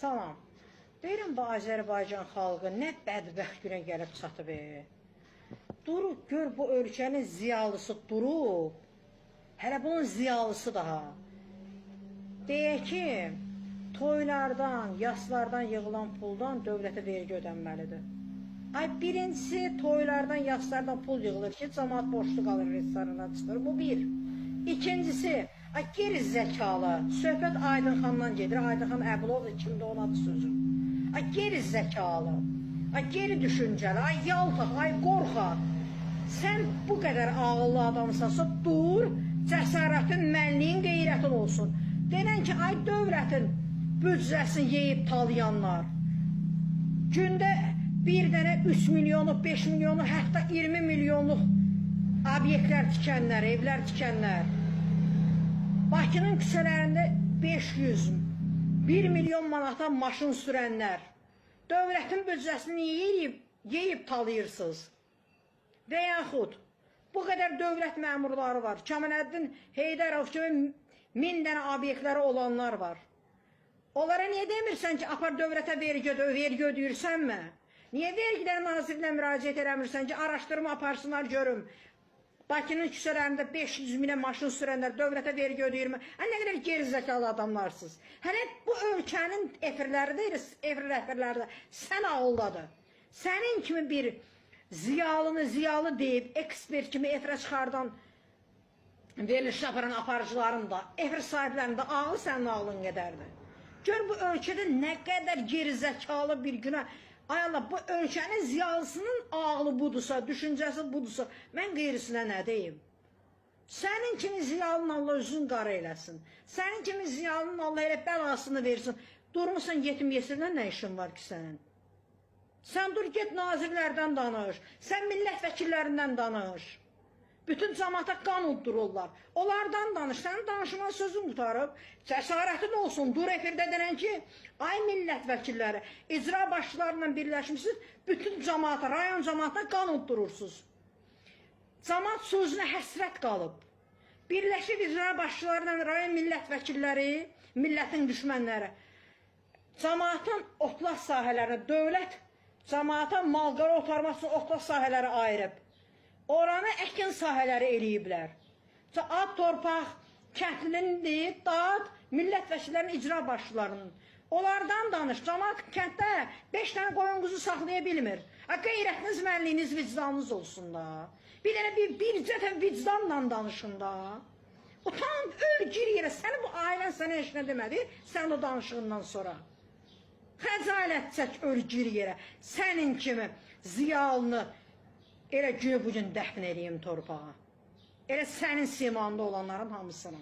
Salam. Deyirəm bu Azərbaycan xalqı nə bədbəxt günə gəlib çatıb. E. Durub gör bu ölkənin ziyalısı durub. Hələ bunun ziyalısı daha. Deyək ki, toylardan, yaslardan yığılan puldan dövlətə vergi ödənməlidir. Ay birincisi toylardan, yaslardan pul yığılır ki, camaat borçlu qalır, restorana çıxır. Bu bir. İkincisi, ay geri zəkalı. Söhbət Aydınxandan gedir. Aydınxan Əbulov kimdir onun adı sözüm. Ay geri zəkalı. Ay geri düşüncəli, ay yaltaq, ay qorxaq. Sən bu qədər ağıllı adamsansa dur, cəsarətin, mənliyin, qeyrətin olsun. Denən ki, ay dövlətin büdcəsini yeyib talayanlar. Gündə bir dənə 3 milyonluq, 5 milyonluq, hətta 20 milyonluq obyektlər tikənlər, evlər tikənlər. Bakının küçələrində 500, 1 milyon manata maşın sürənlər. Dövlətin büdcəsini yeyib talayırsınız? Və yaxud bu qədər dövlət məmurları var. Kamaləddin Heydərov kimi 1000 dənə obyektləri olanlar var. Onlara niyə demirsən ki, apar dövlətə vergi ödə, vergi ödəyirsənmi? Niyə Vergilər Nazirliyinə müraciət eləmirsən ki, araşdırma aparsınlar görüm? Bakının küçələrində 500 minə maşın sürənlər dövlətə vergi ödəyirmi? Ə, nə qədər gerizekalı adamlarsınız. Hələ bu ölkənin efirləri deyil, efir rəhbərləri də sən ağıldadır. Sənin kimi bir ziyalını ziyalı deyib, ekspert kimi efirə çıxardan veriliş aparan aparıcıların da, efir sahiblərinin də ağlı sənin ağlın qədərdir. Gör bu ölkədə nə qədər gerizekalı bir günə. Ay Allah, bu ölkənin ziyalısının ağlı budursa, düşüncəsi budursa, mən qeyrisinə nə deyim? Sənin kimi ziyalının Allah özünü qara eləsin. Sənin kimi ziyalının Allah elə bəlasını versin. Durmusan yetim yesirdən nə işin var ki sənin? Sən dur get nazirlərdən danış. Sən millət vəkillərindən danış. Bütün camaata qan uddururlar. Onlardan danış. Sənin danışman sözün qurtarıb. Cəsarətin olsun. Dur efirdə denən ki, ay millət vəkilləri, icra başçılarla birləşmisiniz, bütün camaata, rayon camaatına qan uddurursunuz. Camaat sözünə həsrət qalıb. Birləşib icra başçılarla rayon millət vəkilləri, millətin düşmənləri. Camaatın otlaq sahələrinə dövlət camaata malqara otarmaq üçün otlaq sahələri ayırıb. Oranı əkin sahələri eləyiblər. Ad torpaq kəndlinindir, dad millət vəkillərinin icra başçılarının. Onlardan danış. Camaat kənddə 5 dənə qoyun quzu saxlaya bilmir. Ha, qeyrətiniz, mənliyiniz, vicdanınız olsun da. Bir dənə bircə də vicdanla danışın da. Utan, öl, gir yerə. Səni bu ailən sənə heç nə demədi, sən o danışığından sonra. Xəcalət çək, öl, gir yerə. Sənin kimi ziyalını elə günü bugün dəfn eləyim torpağa. Elə sənin simanda olanların hamısını.